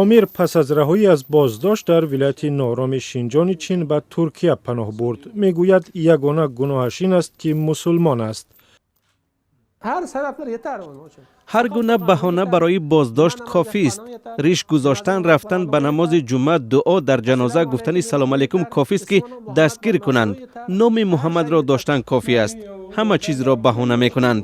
Омир пас аз раҳоӣ аз боздошт дар вилояти ноороми Шинҷони Чин ба Туркия паноҳ бурд. Мегӯяд, ягона гуноҳаш ин аст, ки мусулмон аст. Ҳар гуна баҳона барои боздошт кофист. Риш гузоштан, рафтан ба намози ҷумъа, дуо дар ҷаноза, гуфтани салом алейкум кофист, ки дастгир кунанд. Номи Муҳаммадро доштан кофӣ аст. Ҳама чизро баҳона мекунанд.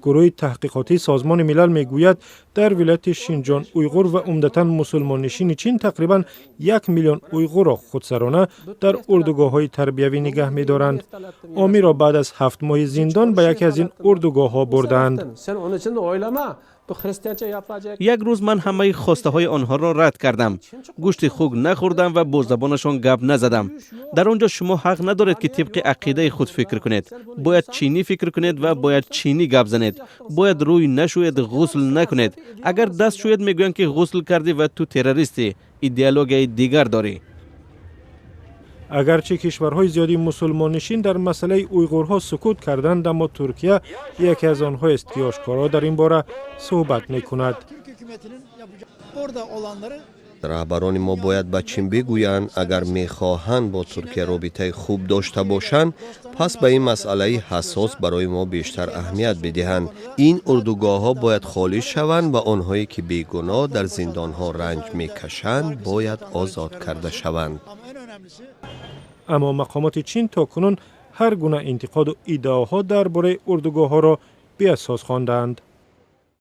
Гурӯҳи таҳқиқотии Созмони Милал мегӯяд, дар вилояти Шинҷон Уйғур ва умдатан мусулмоннишини Чин тақрибан 1 миллион уйғурро худсарона дар урдугоҳҳои тарбиявӣ нигаҳ медоранд. Омирро баъд аз 7 моҳи зиндон ба яке аз ин урдугоҳҳо бурданд. Як рӯз ман ҳамаи хостаҳои онҳоро рад кардам, гӯшти хук нахӯрдам ва бо забонашон гап назадам. Дар он ҷо шумо ҳақ надоред, ки тибқи ақидаи худ фикр кунед. Бояд чинӣ фикр кунед ва бояд чинӣ гап занед. Бояд рӯй нашӯед, ғусл накунед. Агар даст шӯед, мегӯянд, ки ғусл кардӣ ва ту террористӣ, идеологияи дигар дорӣ. Агарчи кишварҳои зиёди мусулмоннишин дар масъалаи уйғурҳо сукут карданд, аммо Туркия яке аз онҳоест, ки ошкоро дар ин бора суҳбат мекунад. Раҳбарони мо бояд ба Чин бигӯянд, агар мехоҳанд бо Туркия робитаи хуб дошта бошанд, пас ба ин масъалаи ҳассос барои мо бештар аҳамият бидиҳанд. Ин урдугоҳҳо бояд холӣ шаванд ва онҳое, ки бегуноҳ дар зиндонҳо ранҷ мекашанд, бояд озод карда шаванд. Аммо мақомоти Чин то кунун ҳар гуна интиқоду иддаоҳо дар бораи урдугоҳҳоро беасос хондаанд.